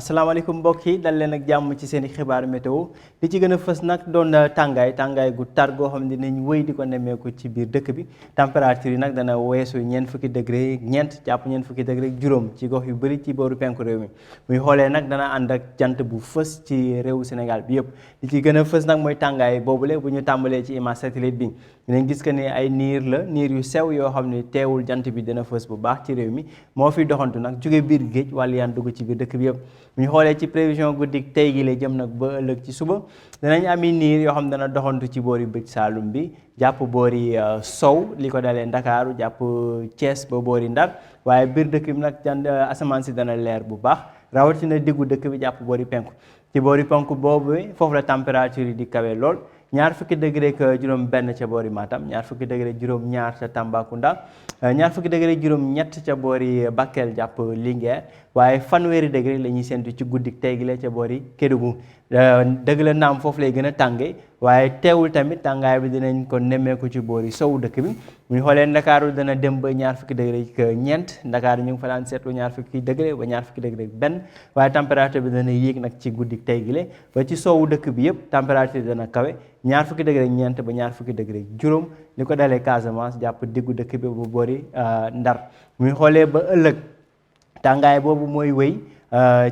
asalaamaaleykum mbokk yi dal leen ak jàmm ci seen i xibaaru météo li ci gën a fës nag doon tàngaay gu tar goo xam ne dinañ wéy di ko nemmeeku ci biir dëkk bi température yi nag dana weesu ñeent fukki degré ñeent jàpp ñeent fukki degré juróom ci gox yu bëri ci booru penku réew mi muy xoolee nag dana ànd ak jant bu fës ci réewu Sénégal bi yëpp li ci gën a fës nag mooy tàngaay boobule bu ñu tàmbalee ci image satellite bi dinañ gis que ne ay niir yu sew yoo xam ne teewul jant bi dana fës bu baax ci réew mi moo fi doxantu nag jóge biir géej wàllu yaan dugg ci biir dëkk bi yëpp bu ñu xoolee ci prévision guddi tey gi la jëm nag ba ëllëg ci suba danañ ami niir yoo xam ne dana doxantu ci boori bëj Saalum bi jàpp boori sow li ko dalee Ndakaaru jàpp Thiès ba boori Ndar waaye biir dëkk bi nag asamaan si dana leer bu baax rawatina diggu dëkk bi jàpp boori penku ci boori penku boobu foofu la température yi di kawe lool ñaar fukki degré ak juróom benn ca boori Matam ñaar fukki degré juróom ñaar ca Tambacounda ñaar fukki degré juróom ñett ca boori Bakel jàpp Linguère waaye fanweeri degré la ñuy séntu ci guddik tey gi la ca boori Kédougou dëgg la naam foofu lay gën a tàngee waaye teewul tamit tàngaay bi dinañ ko nemmeeku ci boori sowu dëkk bi bu ñu xoolee Ndakaaru dana dem ba ñaar fukki degré ak ñeent Ndakaaru ñu ngi fa daan seetlu ñaar fukki degré ba ñaar fukki degré ak benn waaye température bi dana yéeg nag ci guddik tey gi la ba ci sowu dëkk bi yëpp température dana kawe ñaar fukki degré ak ñeent ba ñaar fukki degré ak juróom li ko dalee Casamance jàpp diggu dëkk bi bu boori Ndar muy xoolee ba ëllëg tàngaay boobu mooy wéy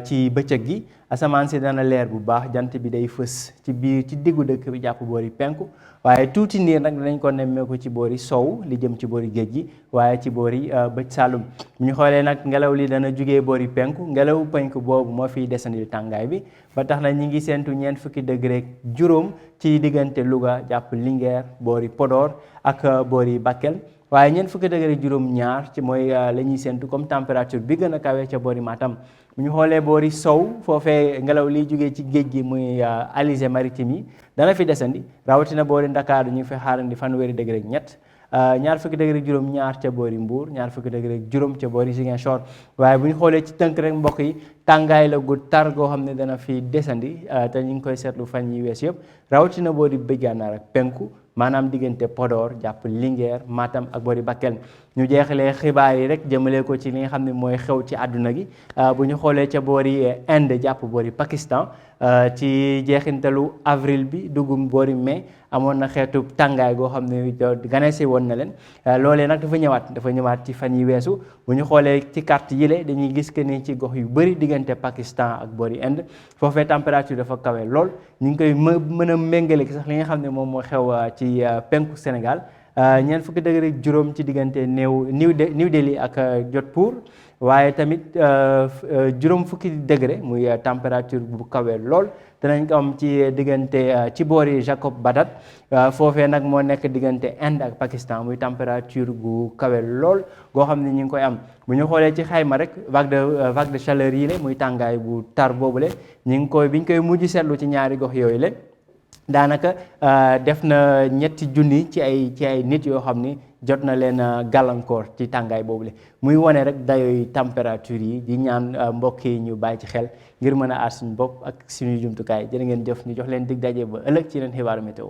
ci bëccëg gi asamaan si dana leer bu baax jant bi day fës ci diggu dëkk bi jàpp boori penku waaye tuuti niir nag danañ ko nemmeeku ci boori sow li jëm ci boori géej gi waaye ci boori bëj Saalum bu ñu xoolee nag ngelaw li dana jugee boori penku ngelawu penku boobu moo fiy desandi tàngaay bi ba tax na ñi ngi séentu ñeent fukki degré juróom ci diggante Louga jàpp Linguère boori Podor ak boori Bakel waaye ñeent fukki degré juróom ñaar ci mooy la ñuy séentu comme température bi gën a kawe ca boori Matam bu ñu xoolee boori sow foofee ngelaw liy jógee ci géej gi muy alizé maritime yi dana fi desandi rawatina boori Ndakaaru ñu ngi fi xaarandi fanweeri degré ñett ñaar fukki degré juróom ñaar ca boori Mbour ñaar fukki degré juróom ca boori Ziguinchor waaye bu ñu xoolee ci tënk rek mbokk yi tàngaay la gu tar goo xam ne dana fi desandi te ñu ngi koy seetlu fan yi wees yëpp rawatina boori bëj Gànnaar ak penku maanaam diggante Podor jàpp Linguère Matam ak boori Bakel ñu jeexalee xibaar yi rek jëmale ko ci li nga xam ne mooy xew ci àdduna gi bu ñu xoolee ca boori Inde jàpp boori Pakistan ci jeexintalu avril bi dugum boori mai amoon na xeetu tàngaay goo xam ne ganesi woon na leen loolee nag dafa ñëwaat ci fan yi weesu bu ñu xoolee ci carte yile dañuy gis que ni ci gox yu bëri diggante Pakistan ak boori Inde foofee température dafa kawe lool ñu ngi koy mën a méngale sax li nga xam ne moom moo xew ci penku Sénégal ñeent fukki degré juróom ci diggante New Delhi ak Jodhpur waaye tamit juróom fukki degré muy température bu kawe lool danañ ko am ci diggante ci boori Jacob Badat foofee nag moo nekk diggante Inde ak Pakistan muy température gu kawe lool goo xam ne ñu ngi koy am bu ñu xoolee ci xayma rek vague de chaleur yi la muy tàngaay bu tar boobule bi ñu koy mujj seetlu ci ñaari gox yooyu la daanaka def na ñetti junni ci ay nit yoo xam ni jot na leen gàllankoor ci tàngaay boobule muy wane rek dayooy température yi di ñaan mbokk yi ñu bàyyi ci xel ngir mën a aar suñu bopp ak suñuy jumtukaay jërë ngeen jëf ñu jox leen dig daje ba ëllëg ci leen xibaaru météo